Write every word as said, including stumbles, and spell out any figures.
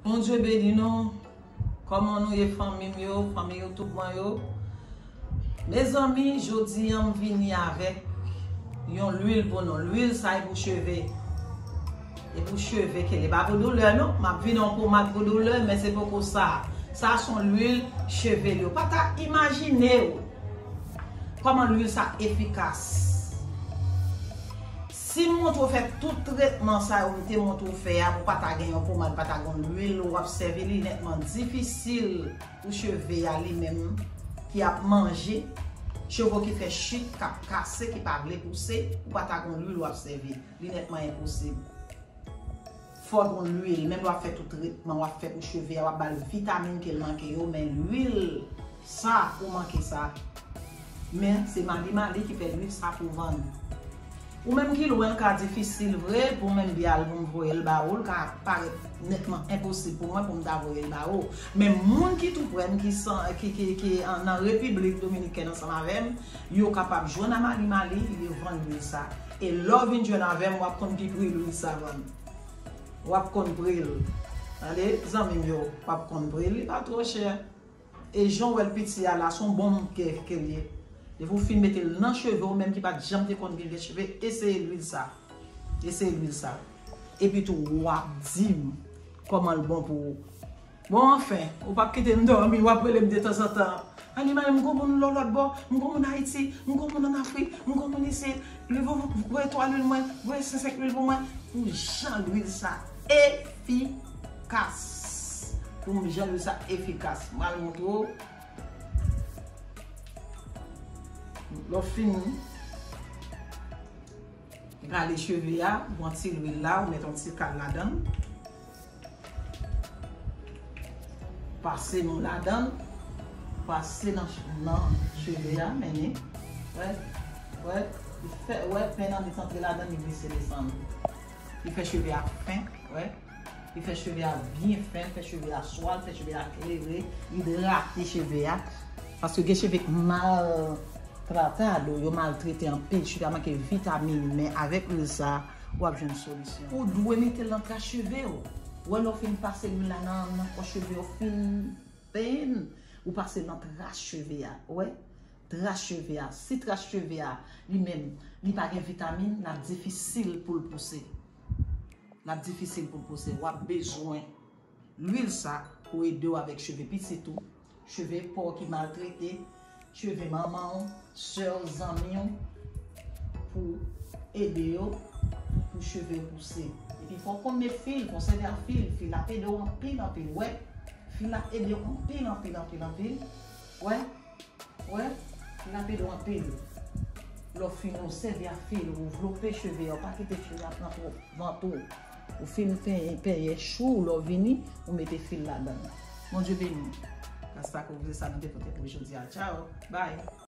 Bondye beni nou. Kòman nou ye, fanmi m yo, fanmi YouTube mwen yo? Mezanmi, jodi a m vini avèk yon lwil pou nou. Lwil sa e pou cheve. E pou cheve ke li pa pou doulè non. M ap vin yon pomad pou doulè, men se poko sa. Sa se yon lwil cheve yo. Pa ta imajine w kòman lwil sa efikas. Si m montre w fè tout tretman sa yo m te montre w fè a, pou pa ta gen yon pomad, pa ta gen yon lwil w ap sèvi, li nètman difisil pou cheve a li menm ki ap manje, cheve w ki fè chit, k ap kase, ki pa vle pouse, ou pa ta gen yon lwil w ap sèvi. Li nètman enposib. Fò gen yon lwil, menm lè w ap fè tout tretman w ap fè pou cheve a, w ap ba l vitamin ke l manke yo, men lwil sa, ou manke sa. Men se Mali Mali ki fè lwil sa pou vann. Ou menm ki lwen, l ka difisil vre pou menm byen al pou m voye l ba ou, l ka parèt nètman enposib pou mwen pou m ta voye l ba ou. Men moun ki tou prè m, ki san, ki, ki, ki an, nan Repiblik Dominikèn ansanm avè m, yo kapab jwenn a Mali Mali, yo vann lwil sa. E lè w vin jwenn avè m, w ap konn ki pri lwil sa vann. W ap konn pri l. Tande, zanmi m yo, w ap konn pri l, li pa twò chè. E jan w wè l piti a la, se yon bonm ke, ke l ye. Depi w fin mete l nan cheve w, menm ki pa t janm te konn gen vye cheve, eseye lwil sa. Eseye lwil sa. Epi tou, w ap di m kòman l bon pou ou. Bon, anfen, ou p ap kite m dòmi, w ap rele m detanzantan. Annie Marie, m gon moun lò lòt bò, m gon moun Ayiti, m gon moun ann Afrik, m gon moun isit. Leve w, voye twa lwil mwen, voye senk, senk lwil pou mwen. Pou jan lwil sa efikas. Pou jan lwil sa efikas. M al montre w. Lè w fin rale cheve a, pran ti lwil la, ou met yon ti kal ladan l. Pase men w ladan l, pase nan, nan cheve a, mennen. Wè, wè, li fè, wè, pen nan li antre ladan l, li glise desann. Li fè cheve a fen, wè. Li fè cheve a byen fen, fè cheve a swal, fè cheve a klere, idrate cheve a. Paske gen cheve k maltratado, yo maltrete anpil, cheve a manke vitamin, men avèk lwil sa, w ap jwenn solisyon. Ou dwe mete l nan tras cheve w. Wè, lè w fin pase lwil la nan, nan kò cheve w, fin penyen l, ou pase nan tras cheve a. Wè, tras cheve a. Si tras cheve a, li menm, li pa gen vitamin, l ap difisil pou l pouse. L ap difisil pou l pouse. W ap bezwen lwil sa pou ede w avèk cheve pitit ou, cheve pa w ki maltrete, cheve manman w, sè w, zanmi w, pou ede yo, pou cheve yo pouse. Epi fò w konn met fil, fò w sèvi ak fil. Fil ap ede w anpil, anpil, wè. Fil ap ede w anpil, anpil, anpil, anpil. Wè, wè, fil ap ede w anpil. Lè w fin ou sèvi ak fil, ou vlope cheve a, ou pa kite cheve a pran twòp vant ou. Ou fin penyen, penyen chou, lè w vini, ou mete fil ladan l. Bondye beni w. Gras la kouvri sa nou te pote pou jodi a. Tchao. Bye.